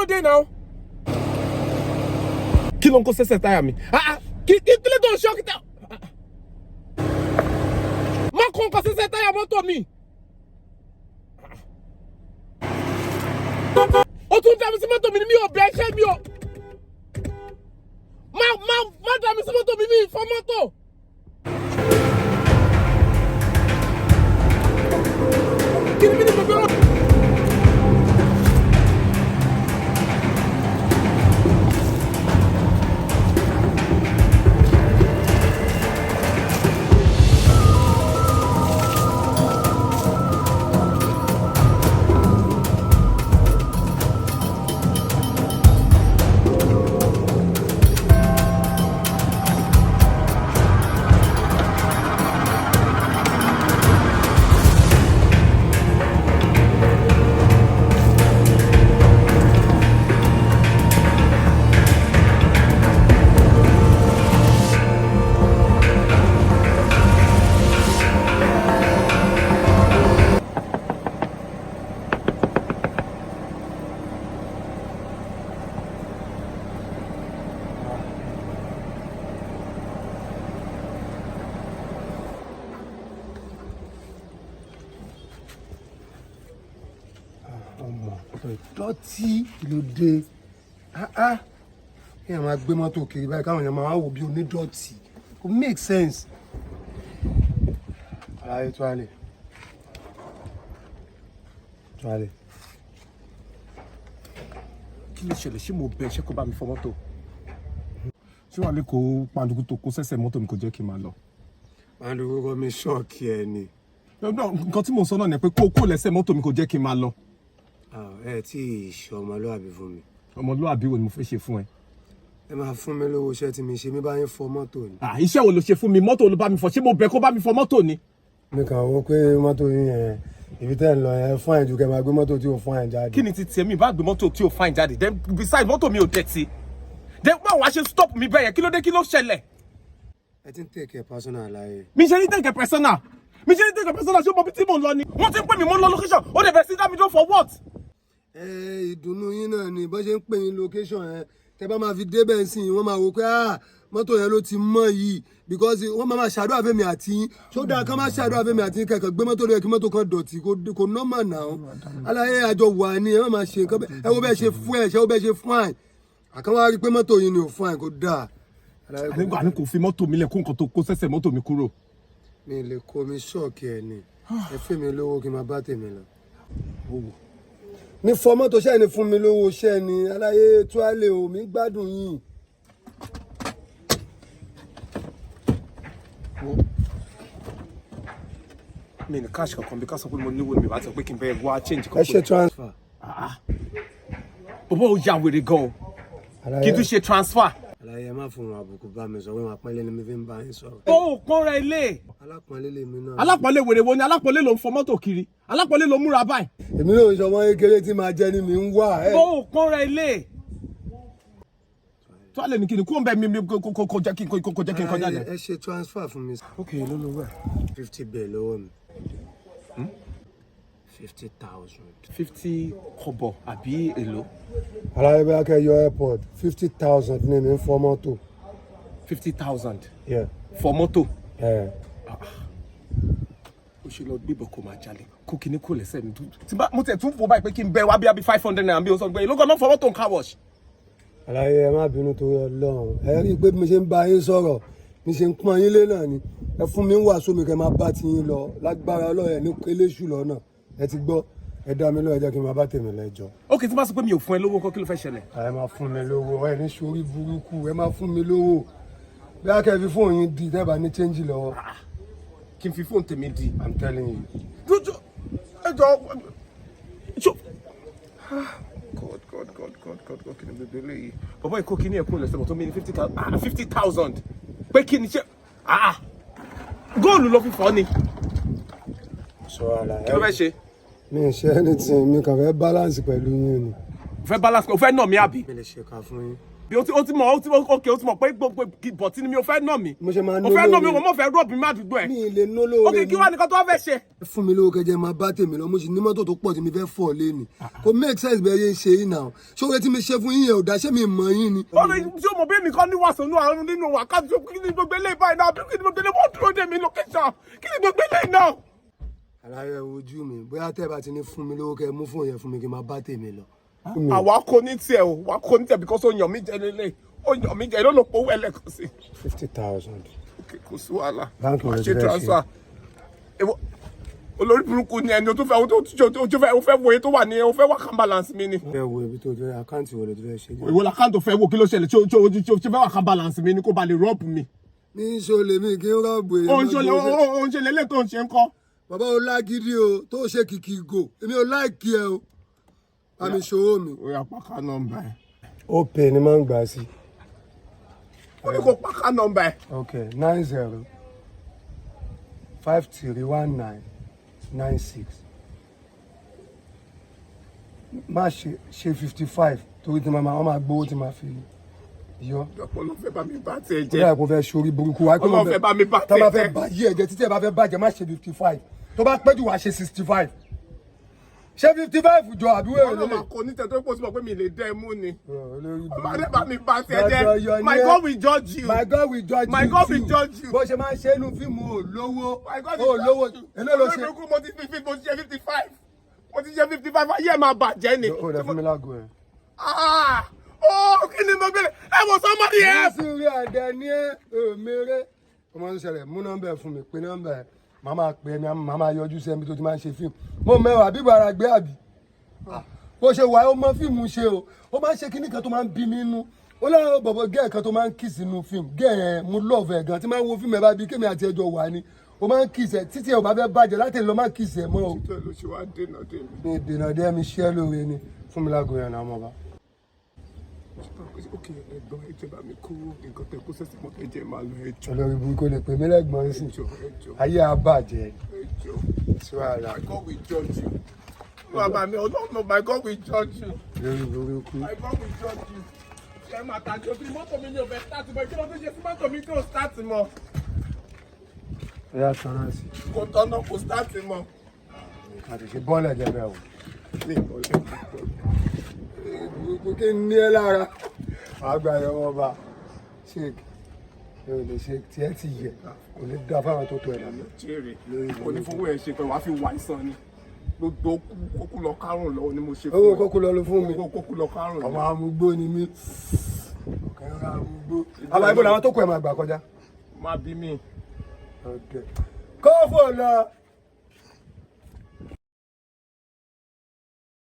Kí ló dé náà? Kí ló ń kó sẹ́sẹ̀ táyà mi? Ah, ah, kí ló tó ń ṣọ́kítà? Má kó nǹkan sẹ́sẹ̀ táyà mọ́tò mi. Ó tún dá mi sí mọ́tò mi ní mi ò bẹ́ẹ̀ ṣẹ́ mi ò. Má dá mi sí mọ́tò mi, mi ì fọ́ mọ́tò. Kí ni mo gbé wọn? Ọmọ ìdọ̀tí ló dé. Ah, kí èèyàn máa gbé mọ́tò kiri báyìí, káwọn èèyàn máa wá wò bí onídọ̀tí, kò make sense. Aláyé tó alẹ̀ tó alẹ̀. Kí ló ṣẹlẹ̀? Ṣé mo bẹ ṣé kó bá mi fọ mọ́tò? Ṣé wàá lè kó pàǹdùkú tó kó sẹ́sẹ̀ mọ́tò mi kò jẹ́ kí n máa lọ? Pàǹdùkú kọ́ mi, ṣọ́ọ̀kì ẹ ni. No, nǹkan tí mò ń sọ náà ni pé kó lẹ́sẹ̀ mọ́tò mi kò jẹ́ kí n máa lọ. Ah, ẹ tí ì ṣe ọmọlúwàbí fún mi. Ọmọlúwàbí wo ni mo fẹ́ ṣe fún ẹ? Ẹ máa fún mi lówó iṣẹ́ tí mi ṣe, mi bá yín fọ mọ́tò ni. Ah, iṣẹ́ wo ló ṣe fún mi? Mọ́tò ló bá mi fọ. Ṣé mo bẹ kó bá mi fọ mọ́tò ni? Mi kàn wọ́n pé mọ́tò yín yẹn, ibi tẹ́ ń lọ yẹn fún àìjú kẹ́ máa gbé mọ́tò tí ò fún àìjáde. Kí ni ti tiẹ̀? Mi bá gbé mọ́tò tí ò fine jáde. Then besides, mọ́tò mi ò dirty. Then báwo wá ṣe stop mi bẹ́ẹ̀ yẹn? Kí ló dé? Kí ló ṣẹlẹ̀? Ẹ ti ń take it personal láyé. Mi ṣe ní take it personal. Mi ṣe ní take it personal. Ṣé o mọ bí tí mò ń lọ ni? Wọ́n ti ń pè mí, mo ń lọ location. Ó dẹ̀ bẹ̀rẹ̀ sí dá mi dúró, for what? Ẹ ìdùnnú yín náà ni bọ́n ṣe ń pè yín location yẹn. Tẹ bá máa fi débẹ̀ sí i, wọ́n máa wò pé, ah, mọ́tò yẹn ló ti mọ́ yìí, because wọ́n máa máa ṣàdúrà fẹ́mi àti yín. Ṣó dáa kán máa ṣàdúrà fẹ́mi àti yín, kẹ̀kẹ́ gbé mọ́tò lóye kí mọ́tò kan dọ̀tí? Kò normal náà. Aláyé àjọ wà ní ẹ má máa ṣe nǹkan bẹ́ẹ̀. Ẹ wo bẹ́ẹ̀ ṣe fún ẹ ṣe wo bẹ́ẹ̀ ṣe fún àì àkàn wá rí i pé mọ́tò yín ni ò fún àì, kò dáa. Aláyé kò Àní kò fi mọ́tò mi lẹ̀, kó nǹkan tó kó sẹ́sẹ̀ mọ́tò mi kúrò. Mi lè kó mi, ṣọ́ọ̀kì ẹ ni. Ẹ fẹ́ mi lówó kí n máa bá tèmi lọ. Mi fọ mọ́tò ṣẹ́ ni, fún mi lówó ṣẹ́ ni. Aláyé tuálẹ̀ o, mi gbádùn yín. Mi ní cash kankan bí ká sọ pé mo níwò mi bá ti sọ pé kí n bẹ́ẹ̀ wá change kan. Ẹ ṣe transfer. Bọ́bọ́, ó ya wèrè gan o. Kí n tún ṣe transfer? Aláyé, ẹ má fún wọn àbùkù bá mi sọ pé wọn àpọ́nlé ni mi fi ń bá yín sọ̀rọ̀. Ó pọ́nra ilé. Alápọ̀nlé lèmi náà. Alápọ̀nlé wèrè wo ni? Alápọ̀nlé ló ń fọ mọ́tò kiri, alápọ̀nlé ló múra báyìí. Èmi náà ń sọ wọn kékeré tí màá jẹ ni mi ń wà ẹ. Ó pọ́nra ilé. Tó a lè ní kí ni kó ń bẹ mi kó jẹ́ kí n kó jẹ́ kí n kọjá Aláyé, jẹ. ẹ ṣe transfer fún mi. Ok, ló ló wẹ̀. 50 bẹ́ẹ̀ lọ́wọ́ mi. 50,000. 50 kọ́bọ̀ àbí èlò? Aláyé, bóyá kẹ́ yọ airport, 50,000 ní mi ń fọ mọ́tò. 50,000? Yeah. Fọ mọ́tò? Yeah. Ó ṣe lọ gbébọn kó máa jalè, kó kíní kó lẹ́sẹ̀ mi tí bá mo tẹ̀ tún fò báyìí pé kí n bẹ wá bí abi ₦500 bí o sọ pé èló gan-an fọ mọ́tò ń car wash. Aláyé, ẹ má bínú torí Ọlọ́run. Ẹ rí i pé bí mo ṣe ń bá yín sọ̀rọ̀, mi ṣe ń pọ́n yín lé náà ni. Ẹ fún mi ń wàásù mi kẹ́ máa bá ti yín lọ. Lágbára Ọlọ́run, ẹ ní eléṣù lọ́nà. Ẹ ti gbọ́, ẹ dá mi lọ́wọ́, ẹ jẹ́ kí n máa bá tèmi lẹ́jọ́. Ok, tí bá sọ pé mi ò fún ẹ lówó ńkọ́, kí ló fẹ́ ṣẹlẹ̀? Ẹ máa fún mi lówó. Ẹ ní sórí burúkú, ẹ máa fún mi lówó. Bí a kẹ́ fi fóònù yín di tẹ́ bá ní change lọ́wọ́. Kí n fi fóònù tèmi di? I'm telling you. Lójú ẹjọ ṣó. God, God, God, God, God, God, kí ni gbogbo eléyìí? Bàbá ìkó kí ni ẹ kó lẹsẹ mọ́tò mi ní 50,000, ah, 50,000 pé kí ni ṣe? Ah, góòlù ló fi fọ́ ni. Sọ àlàyé. Kí ló fẹ́ ṣe? Mi ì ṣe anything, mi kàn fẹ́ balance pẹ̀lú yín ni. O fẹ́ balance? O fẹ́ nà mí àbí? Mi lè ṣe ká fún yín. Bí o ti mọ̀, o ti ok, o ti mọ̀ pé gbogbo bọ̀tí ni mi ò fẹ́ nà mí. Mo ṣe máa O fẹ́ nà mí, ná o mọ̀ fẹ́ rob mi àdúgbò ẹ̀. Mi ì lè ná lóore. Ok, kí wàá nìkan tó wá fẹ́ ṣe? Fún mi lówó kẹjẹ, máa bá tèmi lọ. Mo sì ní mọ́tò tó pọ̀ tí mi fẹ́ fọ̀ léni. Kò make sense bẹ́ẹ̀ yẹn ń ṣe yín náà. Ṣé tí mi ṣe fún yín yẹn ò dá? Ṣé mi mọ̀ yín ni? Ó lè tí o mọ̀ bí mi kọ́ ní wàásù nínú àrùn nínú wákàtí. Kí ni gbogbo eléyìí báyìí náà? Kí ni gbogbo eléyìí? Wọ́n dúró dè mí location. Kí ni gbogbo eléyìí náà? Àlàyé ojú mi, bóyá tẹ́ ẹ bá ti ní fún mi lówó, kẹ́ mú fóònù yẹn fún mi kí n máa bá tèmi lọ. Àwa kò ní tiẹ̀ o, wà kò ní tiẹ̀ because ó yàn mí jẹ lélẹ̀, ó yàn mí jẹ ló ló pọ̀ owó ẹlẹ́kan sí. 50,000. Ok, kò sí wàhálà. Báńkì wo Wàá ló ti ṣe fẹ́ ṣe? transfer. Olórí burúkú ni ẹni tó fẹ́ tó fẹ́ wo iye tó wà ní o fẹ́ wá account balance mi ni. Fẹ́ wo ibi tó fẹ́, account wo ló ti fẹ́ ṣe? Ìwọ l'account tó fẹ́ wo, kí ló ṣẹlẹ̀? Tí o fẹ́ wá account balance mi ni kó ba lè rob mi? Mi ń ṣolè, mi kí n rob èèyàn. Ó ń ṣe ó ń ṣe lélẹ̀ tó ń ṣe ń kọ́. Bàbá o lágídí o, tó ṣe kìkì gò, èmi ò like ẹ o, àmì ìṣòwò mi. Ó yá, pa account number ẹ̀. Ó pè ní máa ń gbà sí. Ó ní kó pa account number ẹ̀. Ok, 90531996. Má ṣe ṣe 55 torí tí màá wọ́n máa gbowó tí màá fi yọ. Ọpọlọ fẹ́ bá mi bá tiẹ̀ Ó jẹ́. dà kó fẹ́ sórí burúkú wa. Ọlọ́run fẹ́ bá mi bá Tó bá tiẹ̀ fẹ́ jẹ́. bá yí ẹ̀jẹ̀ títí ẹ̀ bá fẹ́ bàjẹ́, má ṣe 55. Tó bá pẹ́ jù, wá ṣe 65. Ṣé 55 jọ àbí wẹ́rẹ́ Ọlọ́run lélẹ̀? máa kọ ní tẹ̀ tó pọ̀ sí mọ̀ pé mi lè dẹ́ ẹ mú ni. Olórí Ọmọdé bá mi bá tiẹ̀ Dandan yọ jẹ́. ni My ẹ́. God will judge you. My God will judge My you God will too. judge you. Bó ṣe máa ń ṣe é nu fíìmù, ò lówó. My God Ò will lówó. judge you. Èló ló Olórí ṣe? burúkú, mo ti fi mo ti ṣe 55. Mo ti ṣe 55, ayé ẹ̀ máa bàjẹ́ ni. Ó dẹ̀ fún mi lágbo ẹ̀. Ah! Oh, kí ni mo gbélé? Ẹ wo, somebody help! Nísìnyí àdẹ ní ẹ òmèrè. Ọmọ tó ṣẹlẹ̀, mú nọ́mbà ẹ̀ fún mi, pé nọ́mbà ẹ̀, màá máa pè é mi, màá máa yọjú sí ẹni tó ti máa ń ṣe fíìmù. Mo mẹ́wàá bíbọ̀ ara gbé àbí. Bó ṣe wà, ó mọ fíìmù ṣe o. Ó máa ń ṣe kíní kan tó máa ń bí mi nú. Ó láwọn bọ̀bọ̀ gẹ́ẹ̀ kan tó máa ń kiss inú fíìmù. Gẹ́ẹ̀ yẹn, mo love ẹ̀ gan. Tí máa ń wo fíìmù ẹ̀ bá bí kémi àti ẹjọ́ wà ní. Ó máa ń kiss ẹ̀ títí ẹ̀ ò bá fẹ́ bàjẹ́ láti lọ máa kiss ẹ̀ mọ́ o. Tó ló ṣe wá dènà dé mi. Mi dènà dé mi, ṣẹ́ lóore ni. Fún mi lágbo yẹn náà, ọmọ bá. Ok, ẹ̀gbọ́n, ẹ jẹ́ bá mi kó nǹkan tẹ kó sẹ́sì mọ́tò, ẹ jẹ́ máa lọ, ẹ jọ̀ọ́. Olórí burúkú lè pè mí lẹ́gbọ̀n sí. Ẹ jọ̀ọ́, ẹ jọ̀ọ́. Ayé á bàjẹ́. Ẹ jọ̀ọ́. Sí wàhálà. My God will judge you. Bàbá mi, Ọlọ́run, my God will judge you. Lórí burúkú. My God will judge you. Ṣé máa tàjọ sí mọ́tò mi ní ò fẹ́ start mọ́? Kí ló tún ṣe sí mọ́tò mi tó start mọ́? Ó yà tọ́nà sí. Kò tọ́nà, kò start mọ́. Àti ṣe bọ́ọ̀lù ẹ̀jẹ̀ bẹ́ẹ̀ o. Ní ìbọ̀lẹ̀. Burúkú, kí n ní ẹ lára. Wàá gba ẹ̀ wọ́n bá ṣe ẹ ò lè ṣe tiẹ̀ ti yẹ, kò ní dá fáwọn tó tó ẹ̀ dànù. Jèrè. Kò ní fowó ẹ̀ ṣe pé wàá fi wà ìsàn ni. Gbogbo kókó lọ kárùn lọ ni mo ṣe fún Owó ẹ. kókó lọ ló fún mi. Owó kókó lọ kárùn. Ọmọ amúgbó ni mí. Ọ̀kẹ́ ń ra amúgbó. Àbá ibo làwọn tó kọ ẹ̀ máa gbà kọjá? Má bí mi. Kófò lọ.